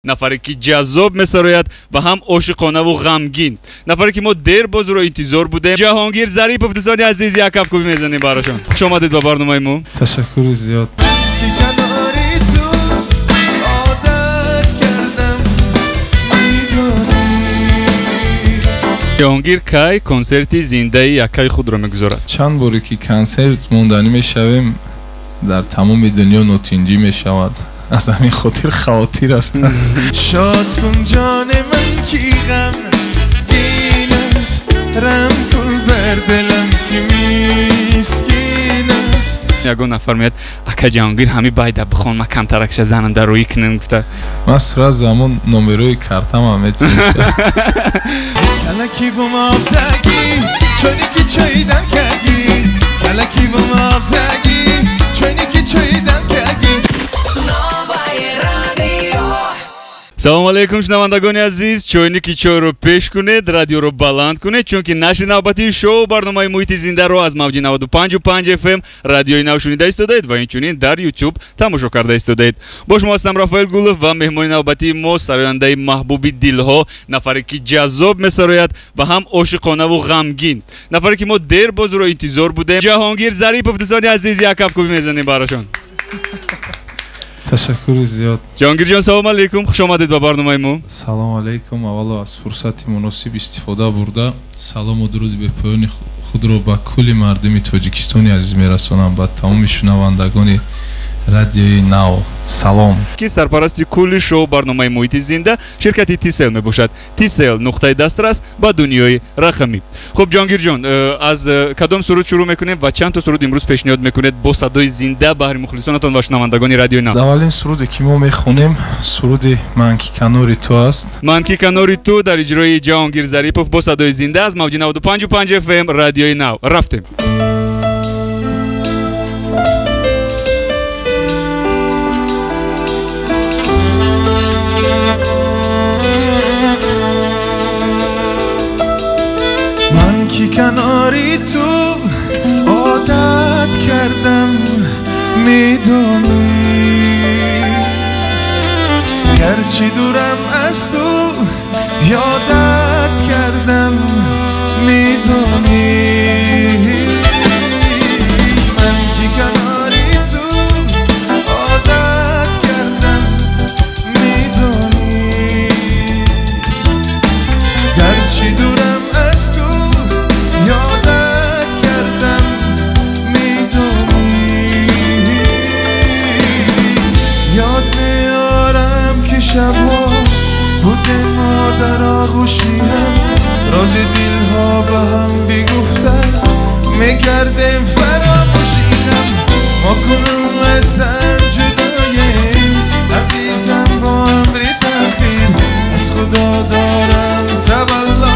Нафаре ки ҷаззоб месарояд ва ҳам ошиқонаву ғамгин, нафаре ки мо дер боз ӯро интизор будем, Ҷаҳонгир Зарипов. Дӯстони азиз, як кафкӯбӣ мезанем барошон. Хуш омадед ба барномаи мо. Ташаккури зиёд. Ҷаҳонгир кай консерти зиндаи яккаи худро мегузорад? Чанд боре ки консерт монданӣ мешавем, дар тамоми дунё нотинҷӣ мешавад. Аз ҳамин хотир хавотир ҳастам. Шод кун ҷони ман ки ғамгин аст, рам кун бар дилам ки мискин аст. Ягон нафар меяд, ака Ҷаҳонгир, ҳами байда бихон, ма камтаракша зананда рӯӣ кунем, гуфта. Ман сразу ҳамон номерои картамам метиҳам. Калаки бумобзагӣ, чойники чойдам кагӣ, калаки бумобзагӣ, чойники чойдам кагӣ. Салому алейкум, шунавандагони азиз. Чойники чойро пеш кунед, радиоро баланд кунед, чунки нашри навбатии шоу барномаи муҳити зиндаро аз мавҷи 95,5 FM радиои нав шунида истодаед ва инчунин дар YouTube тамошо карда истодаед. Бо шумо ҳастам Рафаэл Гулов ва меҳмони навбатии мо сарояндаи маҳбуби дилҳо, нафаре ки ҷаззоб месарояд ва ҳам ошиқонаву ғамгин, нафаре ки мо дер боз ӯро интизор будем, Ҷаҳонгир Зарипов. Дӯстони азиз, як кафкӯбӣ мезанем барошон. Ташаккури зиёд. Ҷаҳонгирҷон, салому алейкум, хуш омадед ба барномаи мо. Салому алейкум. Аввало аз фурсати муносиб истифода бурда салому дуруди бепоёни худро ба кулли мардуми Тоҷикистони азиз мерасонам, ба тамоми шунавандагони радиои нав. Салом. Ки сарпарасти кулли шоу барномаи муҳити зинда ширкати Тисел мебошад. Тисел нуқтаи дастрас ба дунёи рақамӣ. Хуб, Ҷаҳонгирҷон, аз кадом суруд шурӯъ мекунем ва чанд то суруд имрӯз пешниҳод мекунед бо садои зинда баҳри мухлисонатон ва шунавандагони радиои нав? Аввалин суруде ки мо мехонем суруди «Ман ки канори ту» аст. «Ман ки канори ту» дар иҷрои Ҷаҳонгир Зарипов бо садои зинда аз мавҷи 95,5 FM радиои нав. Рафтем. Ман ки канори ту одат кардам, медонӣ, гарчи дурам аз ту ёдат кардам, медонӣ. Ман ки канори ту одат кардам, медонӣ, гарчи дурам аз ту ёдат кардам, медонӣ. Ёд меорам ки шабҳо будем мо дар оғӯши ҳам, рози дилҳо ба ҳам бигуфтан мекардем фаромӯши ғам. Мо кунун аз ҳам ҷудоем, азизам, бо амри тақдир. Аз Худо дорам тавалло,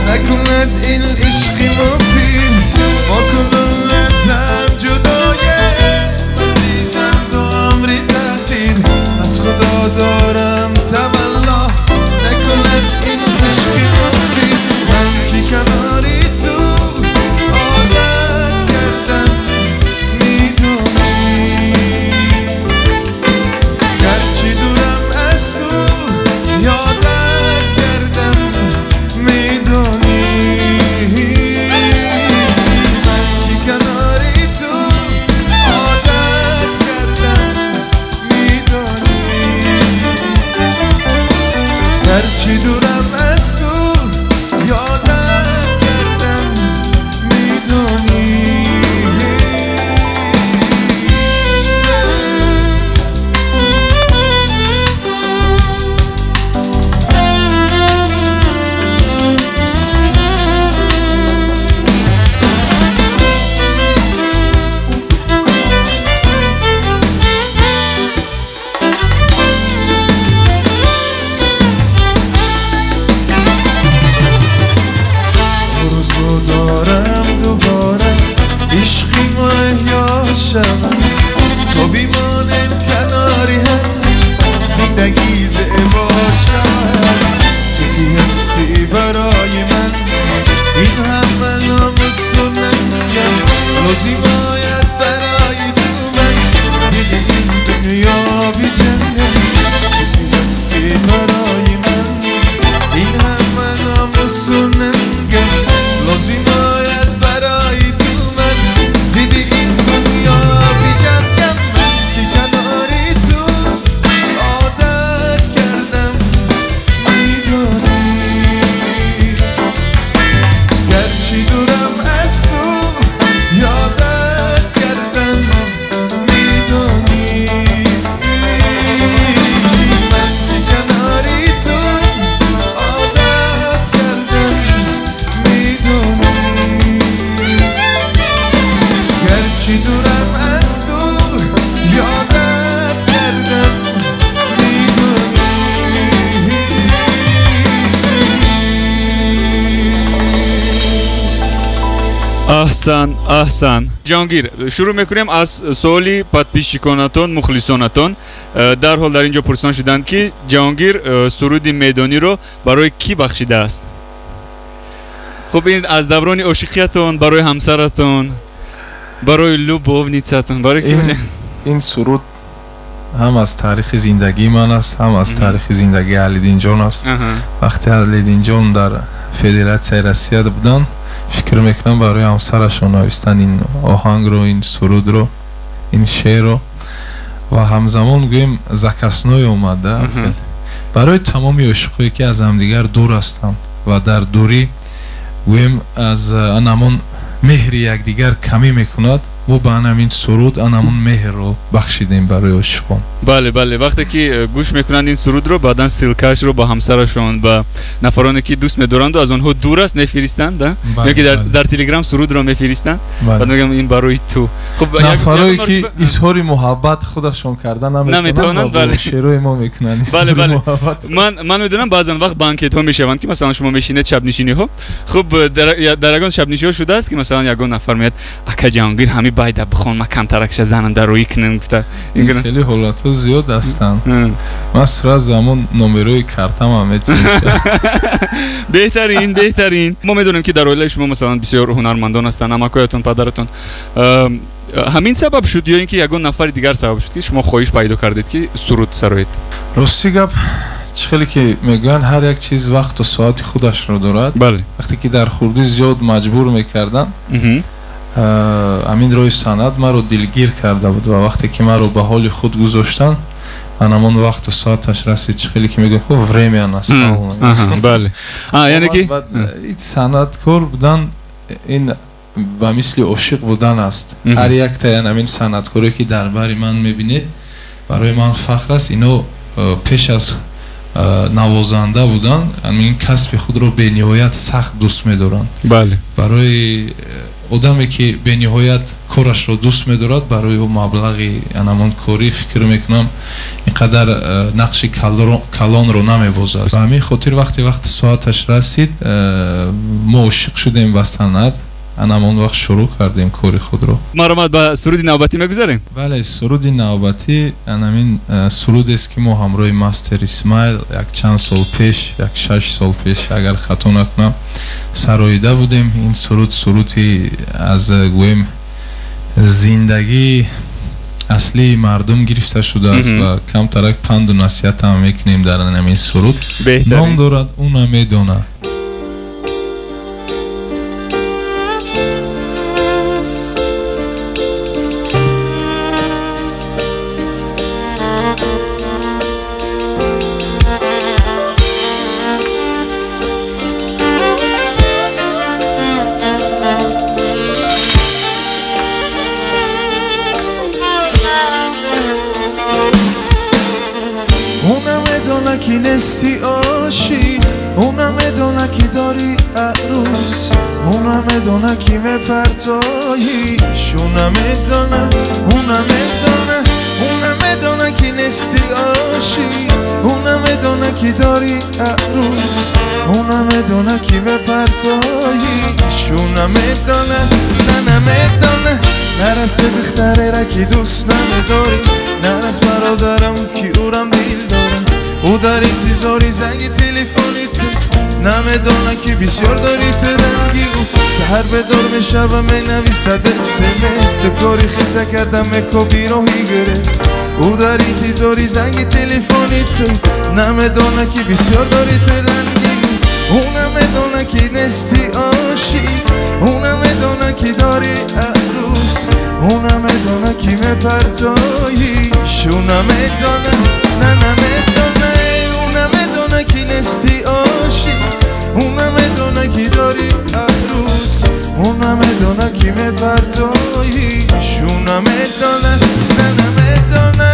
накунад ин ишқи мо пир. Мо кунун аз ҳам ҷудоем, азизам, бо амри тақдир. Аз Худо дорам тавалло, накунад ин ишқи мо пир. Ман ки канори ту одат кардам, медонӣ, гарчи дурам аз ту ёдат кардам, медонӣ. Ман ки канори ту одат кардам, медонӣ, гарчи дурам аз ту ёдат кардам, медонӣ. Аҳсан, аҳсан. Ҷаҳонгир, шурӯъ мекунем аз суоли подписчиконатон, мухлисонатон. Дарҳол дар ин ҷо пурсон шуданд, ки Ҷаҳонгир суруди Медониро барои кӣ бахшидааст? Хуб, ин аз даврони ошиқиятон, барои ҳамсаратон, барои любовницатон, барои кӣ? Ин суруд ҳам аз таърихи зиндагии ман аст, ҳам аз таърихи зиндагии Алидинҷон аст. Вақте Алидинҷон дар Федератсияи Россия буданд, фикр мекунам барои ҳамсарашон навистан ин оҳангро, ин сурудро, ин шеърро ва ҳамзамон гӯем заказной омада барои тамоми ошиқое ки аз ҳамдигар дур ҳастанд ва дар дурӣ гӯем аз анамон меҳри якдигар камӣ мекунад, мо ба анамин суруд анамон меҳрро бахшидем барои ошиқон. Бале, бале, вақте ки гӯш мекунанд ин сурудро, баъдан ссылкаашро ба ҳамсарашон, ба нафароне ки дӯст медоранду аз онҳо дур аст мефиристанд, ё ки дар Телеграм сурудро мефиристанд, баъд мегӯям ин барои ту. Хуб, нафарое ки изҳори муҳаббат худашон карда наметавонанд, бо шеърҳои мо мекунанд. Бале, бале. Ман медонам баъзан вақт банкетҳо мешаванд ки масалан шумо мешинед шабнишиниҳо. Хуб, дар ягон шабнишиҳо шудааст ки масалан ягон нафар меяд, ака Ҷаҳонгир ҳами байда бихон, ман камтаракша занам дар рӯӣ кунам, гуфта. Хеле ҳолатҳо зиёд ҳастанд. Ман сразу ҳамон номерои картамам метавонам. Беҳтарин, беҳтарин. Мо медонем ки дар оилаи шумо масалан бисёр ҳунармандон ҳастанд, амакоятон, падаратон. Ҳамин сабаб шуд ё ин ки ягон нафари дигар сабаб шуд ки шумо хоҳиш пайдо кардед ки суруд сароед? Рости гап, чӣ хеле ки мегӯянд, ҳар як чиз вақту соати худашро дорад. Вақте ки дар хурдӣ зиёд маҷбур мекарданд, ҳамин роҳи санъат маро дилгир карда буд ва вақте ки маро ба ҳоли худ гузоштанд, анамон вақту соаташ расид, чӣ хеле ки мегӯянд, время настало. Бале. Яъне ки санъаткор будан ин ба мисли ошиқ будан аст. Ҳар яктаи ҳамин санъаткоре ки дар бари ман мебинед, барои ман фахр аст. Ино пеш аз навозанда будан ҳамин касби худро бениҳоят сахт дӯст медоранд. Барои одаме ки бениҳоят корашро дӯст медорад, барои ӯ маблағи анамон корӣ фикр мекунам ин қадар нақши калонро намебозад. Ба ҳамин хотир вақте вақти соаташ расид, мо ошиқ шудем ба санъат, анамон вақт шурӯъ кардем кори худро. Маромад, ба суруди навбатӣ мегузарем? Бале, суруди навбатӣ анамин сурудест ки мо ҳамроҳи мастер Исмаил як чанд сол пеш, як 6 сол пеш агар хато накунам, сароида будем. Ин суруд суруди аз гӯем зиндагии аслии мардум гирифта шудааст ва камтарак панду насиҳат ҳам мекунем дар анамин суруд. Ном дорад «Ӯ намедонад». Ки дӯст намедорӣ, на аз бародарам ки ӯрам дил дорам. Ӯ дар интизори занги телефони ту, намедона ки бисёр дорӣ ту ранги ӯ. Саҳар бедор мешава, менависад смс, ту кори хита карда мекоби роҳи гирифт. Ӯ дар интизори занги телефони ту, намедона ки бисёр дорӣ ту ранги ӯ. Ӯ намедона ки нести ошиқ, ӯ намедона ки дорӣ арӯс, ӯ намедона ки мепартоиш, ӯ намедона, на намедона, ӯ намедона ки нести ошиқ, ӯ намедона ки дорӣ арӯс, ӯ намедона ки мепартоиш, ӯ намедона, на намедона.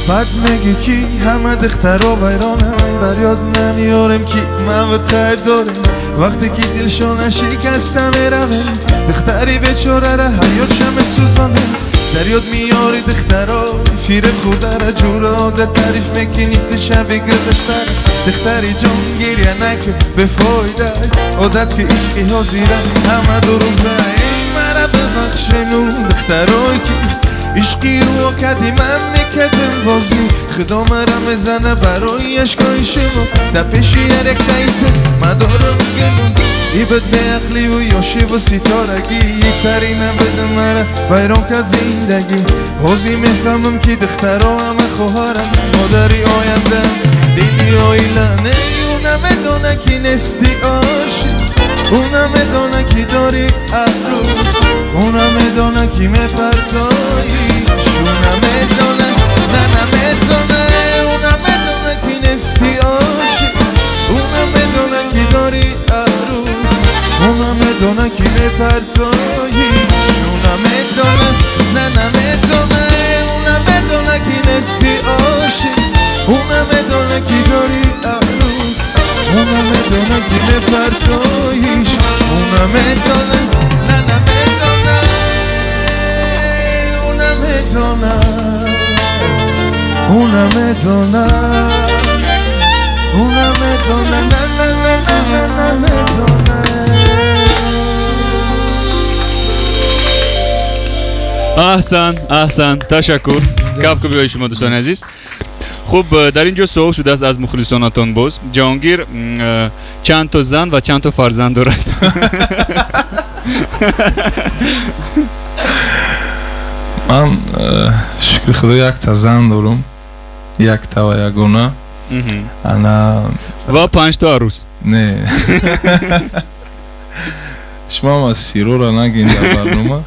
Бад меги ки ҳама духтаро вайронам, бар ёд намеорем ки ман ва тайб дорем. Вақте ки дилшона шикаста меравем, духтари бечорара ҳаётша месӯзонем. Дар ёд меёри духтаро фиреб хӯрдара, ҷуро да таъриф мекунӣ ту шаби гузаштара. Духтари ҷон гиря накун бефоида, одат ки ишқи ҳозира ҳама дурӯза. Эй мара бибахшену духтарое ки ишқи ӯ кади ман мекардем бозӣ. Худо мара мезана барои ашкои шумо, дар пеши ҳар яктаи ту ман дорам гуноҳ. Ибад беақливу ёшиву ситорагӣ, тари набуда мара вайрон кард зиндагӣ. Ҳозир мефаҳмам ки духтаро ҳама хоҳарам, модари оянда, дили оила. Не, ӯ намедона ки нести ошиқ, ӯ намедона ки дори арӯс, ӯ намедона ки мепартоиш, ӯ намедона, на намедона, ӯ намедона ки нести ошиқ, ӯ намедона ки дори арӯс, ӯ намедона ки мепартоиш, ӯ намедона, на намедона, ӯ намедона ки нести ошиқ, ӯ намедона ки дори арӯс, ӯ намедона ки мепартоиш, ӯ намедона, на намедона, ӯ намедона, ӯ намедона, ӯ намедона, на на на на намедона. Аҳсан, аҳсан, ташаккур. Кафкӯбиҳои шумо дӯстони азиз. Хуб, дар ин ҷо суол шудааст аз мухлисонатон боз. Ҷаҳонгир чанд то зан ва чанд то фарзанд дорад? Ман шукри худо якта зан дорам, якта ва ягона. Ана ва 5 то арӯс. Не. Шумо аз сирора нагин дар барнома.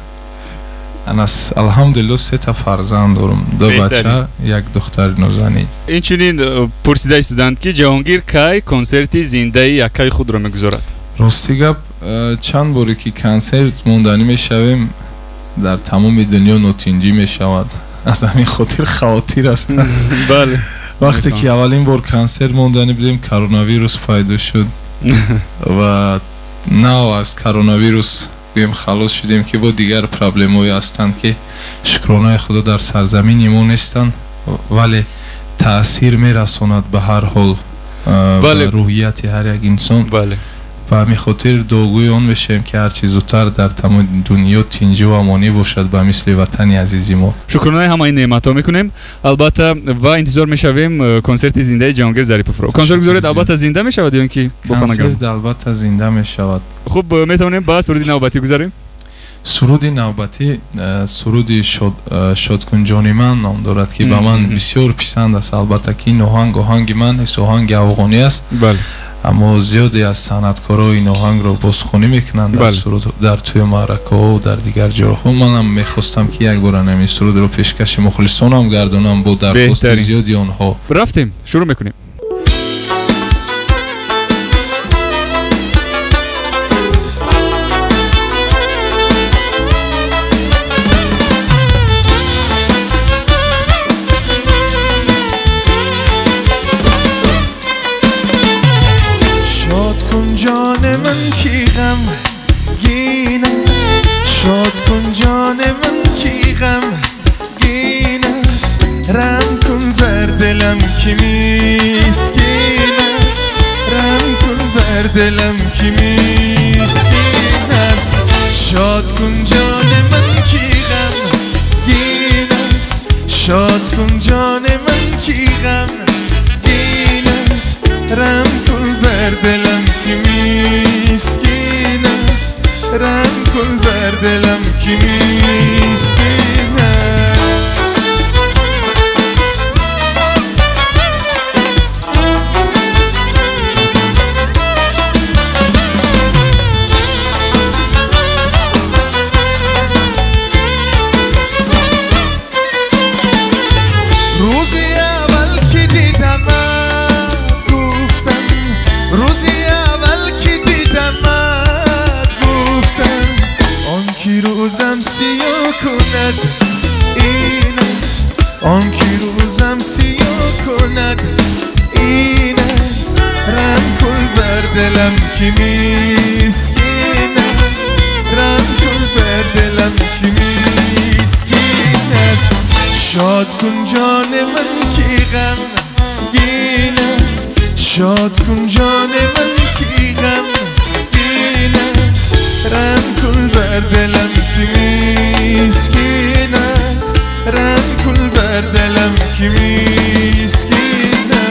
Ана алҳамдулилло 3 та фарзанд дорам, 2 бача, як духтари нозанин. Инчунин пурсида истоданд ки Ҷаҳонгир кай консерти зиндаи яккаи худро мегузорад? Рости гап, чанд боре ки консерт монданӣ мешавем, дар тамоми дунё нотинҷӣ мешавад. Аз ҳамин хотир хавотир ҳастам. Бале. Вақте ки аввалин бор консерт монданӣ будем, коронавирус пайдо шуд ва нав аз коронавирус гӯем халос шудем ки бо дигар проблемҳое ҳастанд ки шукронаи худо дар сарзамини мо нестанд, вале таъсир мерасонад ба ҳар ҳол ба рӯҳияти ҳар як инсон. Ба ҳамин хотир дуогӯи он мешавем ки ҳарчи зудтар дар тамоми дунё тинҷӣ ва амонӣ бошад ба мисли ватани азизи мо. Шукронаи ҳамаи неъматҳо мекунем албатта ва интизор мешавем консерти зиндаи Ҷаҳонгир Зариповро. Консерт гузоред албатта зинда мешавад ё ин ки бо фонограмма? Консерт албатта зинда мешавад. Хуб, метавонем ба суруди навбатӣ гузарем? Суруди навбатӣ суруди Шодкунҷони ман ном дорад ки ба ман бисёр писанд аст. Албатта ки ин оҳанг оҳанги ман нест, оҳанги афғонӣ аст. Бале. Аммо зиёде аз санъаткорҳо ин оҳангро бозхонӣ мекунанд дар суруд, дар тӯи маъракаҳо, дар дигар ҷойҳо. Манам мехостам ки як бора ҳамин сурудро пешкаши мухлисонам гардонам бо дархости зиёди онҳо. Рафтем, шурӯъ мекунем. جان من کی غمگین است، شاد کن جان من کی غمگین است، رحم کن بر دلم که مسکین است، رحم کن بر دلم که مسکین است، شاد کن جان من کی غمگین است، شاد کن جان من کی غمگین است، رحم کن بر دلم که مسکین است، رحم کن بر دلم که مسکین است. روزی اول که دیدمت گفتم، روزی اول که دیدمت گفتم، آن که روزم سیاه کند این است، آن که روزم سیاه کند این است. رم کن بر دلم که مسکین است، رم کن بر دلم که مسکین است. شاد کن جان من که غمگین است، شاد کن جان من که غمگین است. رم کن بر دلم که مسکین است، رم کن بر دلم که مسکین است.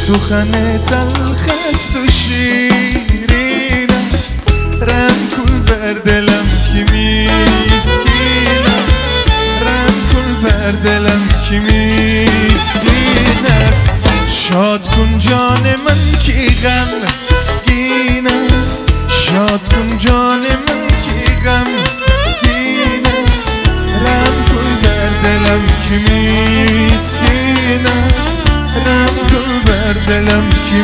سخن تلخ است و شیرین است، رم کن بر دلم که مسکین است، رم کن بر دلم که مسکین است. شاد کن جان من که غمگین است، شاد کن جان من که غمگین است. رم کن بر دلم که مسکین است، رم کن بر دلم که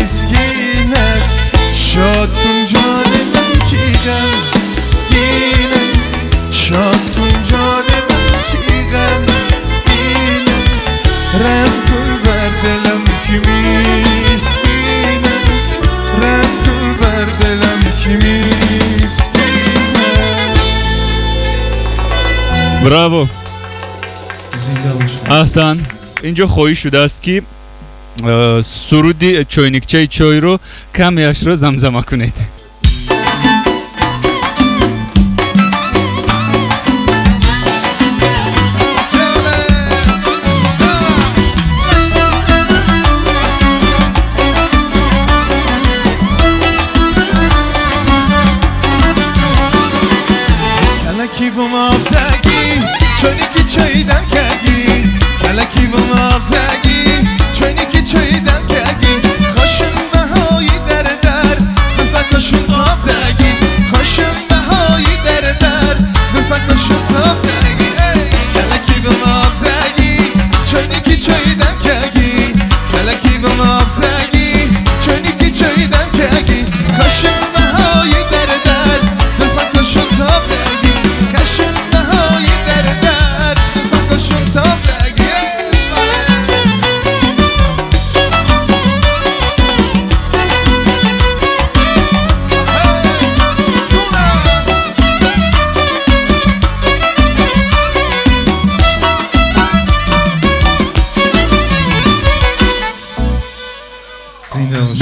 مسکین است. شاد کن جان من که غمگین است، شاد کن جان من که غمگین است. رم کن بر دلم که مسکین است، رم کن بر دلم که مسکین است. براوو، زنده باشید. احسن. инҷо хоҳиш шудааст ки суруди чойникчаи чойро камеашро замзама кунед.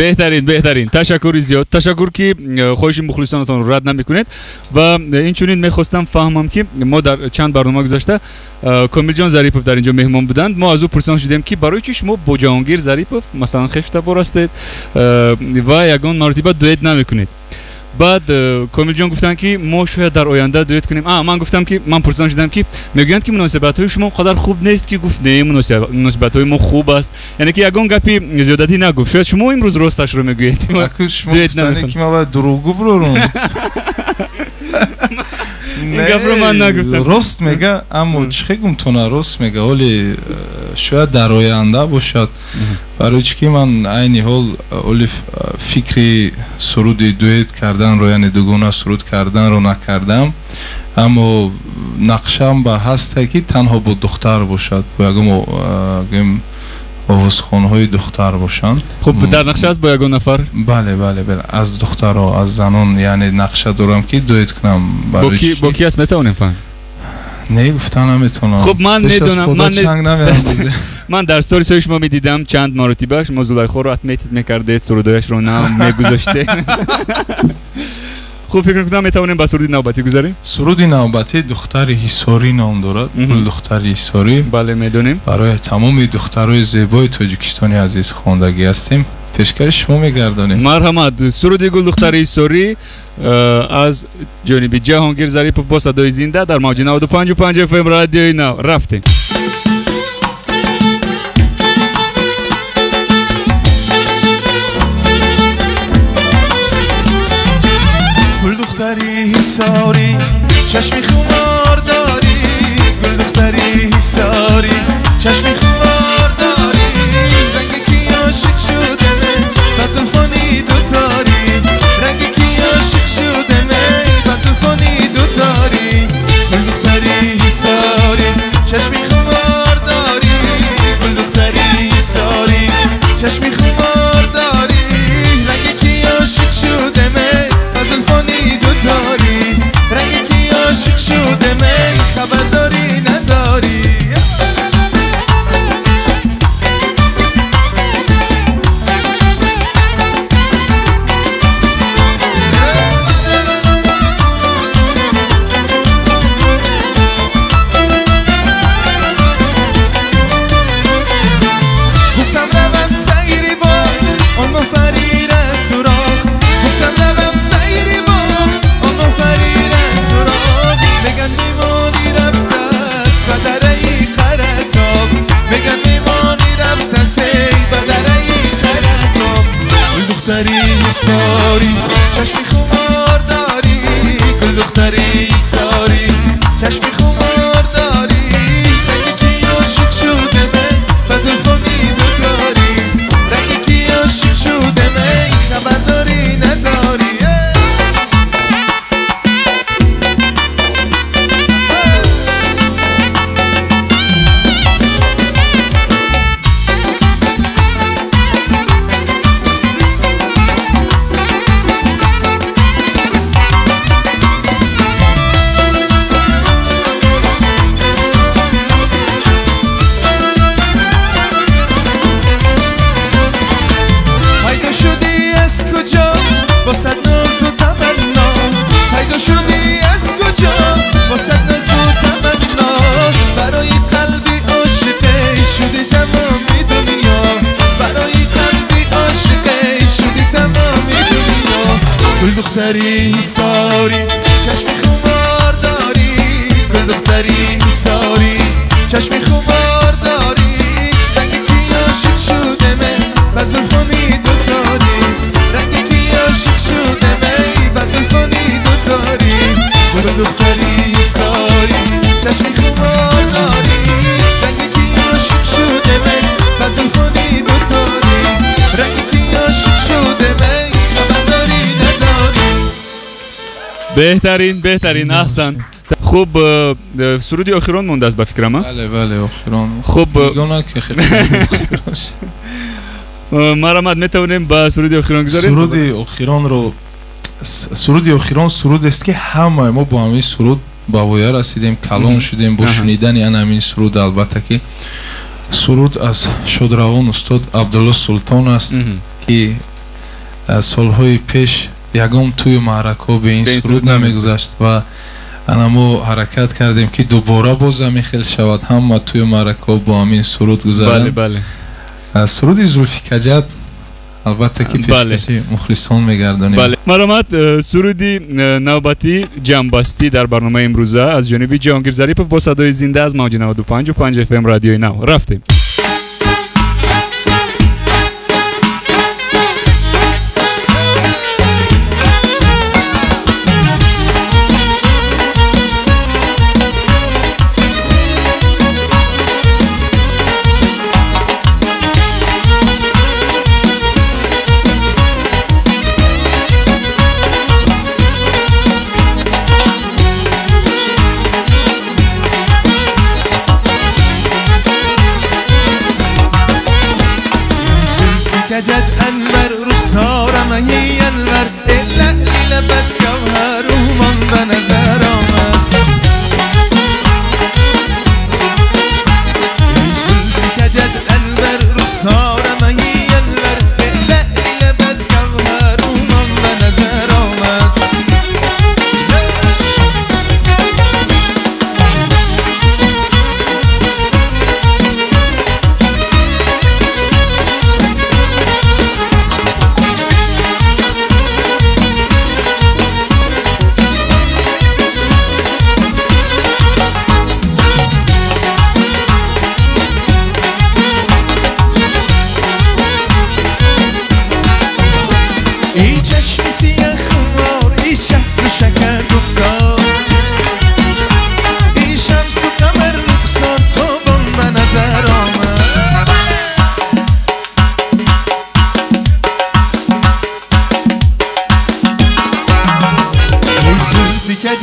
Беҳтарин, беҳтарин. Ташаккури зиёд. Ташаккур ки хоҳиши мухлисонатонро рад намекунед. Ва инчунин мехостам фаҳмам ки мо дар чанд барнома гузашта Комилҷон Зарипов дар инҷо меҳмон буданд. Мо аз ӯ пурсон шудем ки барои чӣ шумо бо Ҷаҳонгир Зарипов масалан хештабор ҳастед ва ягон маротиба дуэт намекунед. Баъд Комилҷон гуфтанд ки мо шояд дар оянда дуэт кунем. Ман гуфтам ки ман пурсон шудам ки мегӯянд ки муносибатҳои шумо қадар хуб нест, ки гуфт не, муносибатҳои мо хуб аст. Яъне ки ягон гапи зиёдатӣ нагуфт. Шояд шумо имрӯз росташро мегӯед. Шумо гуфтане ки ман бояд дурӯғгӯ бурорам. Ин гапро ман нагуфтам. Рост мега, аммо чӣ гум тона рост мега, оли шояд дар оянда бошад. Барои чӣ ки ман айни ҳол оли фикри суруди дуэт карданро, яъне дугона суруд карданро накардам, аммо нақшаам ба ҳасте ки танҳо бо духтар бошад, бо ягон гӯем овозхонҳои духтар бошанд. Хуб, дар нақша аст бо ягон нафар? Бале, бале, бале, аз духтарҳо, аз занон, яъне нақша дорам ки дуэт кунам. Бо ки аст метавонем фаҳмем? Не, гуфта наметавонам. Хуб, ман медонам, ман дар сторисҳои шумо медидам чанд маротиба шумо Зулайхоро отметить мекардед, сурудҳояшро нам мегузоштед. Хуб, фикр мекунам метавонем ба суруди навбатӣ гузарем. Суруди навбатӣ духтари Ҳисорӣ ном дорад. Гулдухтари Ҳисорӣ. Бале, медонем. Барои тамоми духтарои зебои Тоҷикистони азиз хондагӣ ҳастем. Пешкаши шумо мегардонем. Марҳамат, суруди Гулдухтари Ҳисорӣ аз ҷониби Ҷаҳонгир Зарипов бо садои зинда дар мавҷи 95.5 FM радиои нав. Рафтем. Гулдухтари Ҳисорӣ, чашми хумор дорӣ, гулдухтари Ҳисорӣ, чашми хумор дорӣ, ранги ки ошиқ шудам ба зулфони дуторӣ, ранги ки ошиқ шудам ба зулфони дуторӣ, гулдухтари Ҳисорӣ, чашми хумор дорӣ, гулдухтари Ҳисорӣ, чашми хумор дорӣ, ранги ки ошиқ шудам ба зулфони дуторӣ, ранги ки ошиқ шудам хабар дорӣ надорӣ. Гуфтам равам сайри бо он моҳпарира суроғ, гуфтам равам сайри бо он моҳпарира суроғ, меган мемонӣ рафтааст ба дараи Қаратоб, меган мемонӣ рафтааст эй ба дараи Қаратоб. Гулдухтари Ҳисорӣ, чашми хумор дорӣ, гулдухтари Ҳисорӣ, чашми хумор дорӣ, ранги ки ошиқ шудам ба зулфони дуторӣ, ранги ки ошиқ шудам хабар дорӣ надорӣ. Пайдо шудӣ аз куҷо бо сад нозу таманно, пайдо шудӣ аз куҷо бо сад нозу таманно, барои қалби ошиқе шудӣ тамоми дунё, барои қалби ошиқе шудӣ тамоми дунё. Гулдухтари Ҳисорӣ, чашми хумор дорӣ, гулдухтари Ҳисорӣ, чашми хумор дорӣ, ранги ки ошиқ шудам ба зулфони дуторӣ, ранги ки ошиқ шудам ба зулфони дуторӣ, гулдухтари Ҳисорӣ, чашми хумор дорӣ, ранги ки ошиқ шудам ба зулфони дуторӣ, ранги ки ошиқ шудам хабар дорӣ надорӣ. Беҳтарин, беҳтарин, аҳсан. Хуб, суруди охирон мондааст ба фикрам, а? Бале, бале, охирон. Хуб, Мегӯнад ки хеле охирон. Марҳамат, метавонем ба суруди охирон гузарем? Суруди охиронро, суруди охирон сурудест ки ҳамаи мо бо ҳамин суруд ба воя расидем, калон шудем бо шунидани ан ҳамин суруд. Албатта ки суруд аз шодравон устод Абдулло Султон аст ки солҳои пеш ягон тӯю маъракаҳо бе ин суруд намегузашт ва ана мо ҳаракат кардем ки дубора боз ҳамин хел шавад, ҳама тӯю маъракаҳо бо ҳамин суруд гузаранд. Бале, бале. Суруди Зулфикаҷад албатта ки пешкаши мухлисон мегардонем. Бале. Марҳамат, суруди навбатӣ ҷамъбастӣ дар барномаи имрӯза аз ҷониби Ҷаҳонгир Зарипов бо садои зинда аз мавҷи 95.5 FM радиои нав. Рафтем.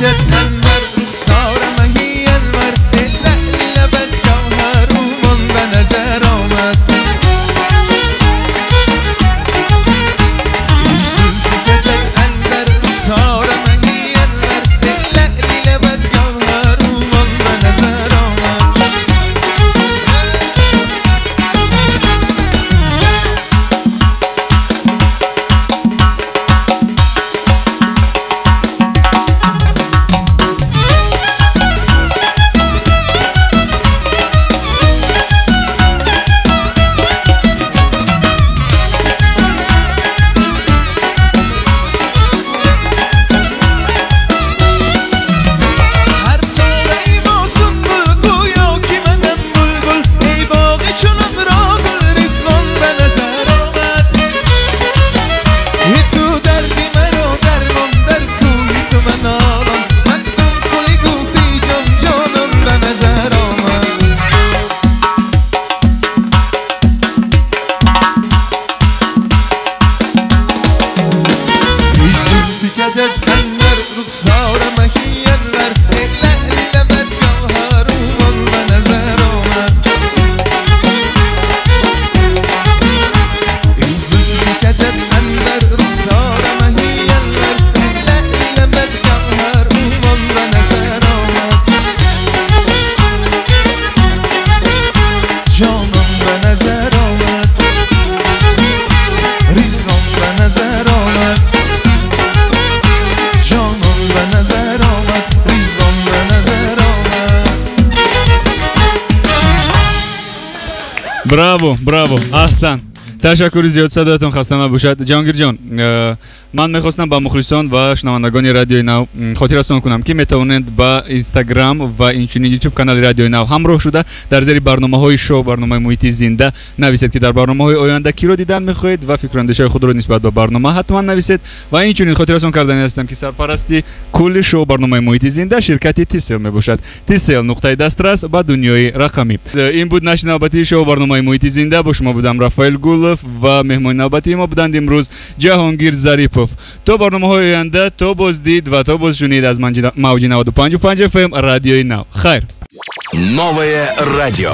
کجت انور رخسار مهی انور لعلی لبت گوهر رومان به نظر آمد ای زلف کجت انور رخسار مهی انور لعلی لبت گوهر رومان به نظر آمد. هر تاره با سنبل گویا که منم بلبل ای باغ چنان را گل رضوان به نظر آمد. ای تو دردی مرا درمان در کوی تو من آرام مکتوم کلی گفتی جان جانم به نظر آمد. ای زلف کجت انور رخسار مهی انور لعلی لبت گوهر رومان به نظر آمد. ای زلف کجت انور رخسار مهی انور لعلی لبت گوهر رومان به نظر آمد. جانم به نظر آمد رضوان به نظر آمد جانم به نظر آمد رضوان به نظر آمد. Браво, браво, аҳсан. Ташаккури зиёд, садоятон хаста набошад. Ҷаҳонгирҷон, ман мехостам ба мухлисон ва шунавандагони радиои нав хотиррасон кунам, ки метавонед ба Инстаграм ва инчунин Ютуб канали радиои нав ҳамроҳ шуда дар зери барномаҳои шоу барномаи муҳити зинда нависед, ки дар барномаҳои оянда киро дидан мехоҳед ва фикру андешаи худро нисбат ба барнома ҳатман нависед. Ва инчунин хотиррасон кардани ҳастам, ки сарпарасти кулли шоу барномаи муҳити зинда ширкати Тисел мебошад. Тисел нуқтаи дастрас ба дунёи рақамӣ. Ин буд нашри навбатии шоу барномаи муҳити зинда. Бо шумо будам Рафаэл Гулов ва меҳмони навбатии мо буданд имрӯз Ҷаҳонгир Зарипов. То барномаҳои оянда, то боздид ва то бозшунид аз мавҷи 95,5 FM радиои нав. Хайр. Новое радио.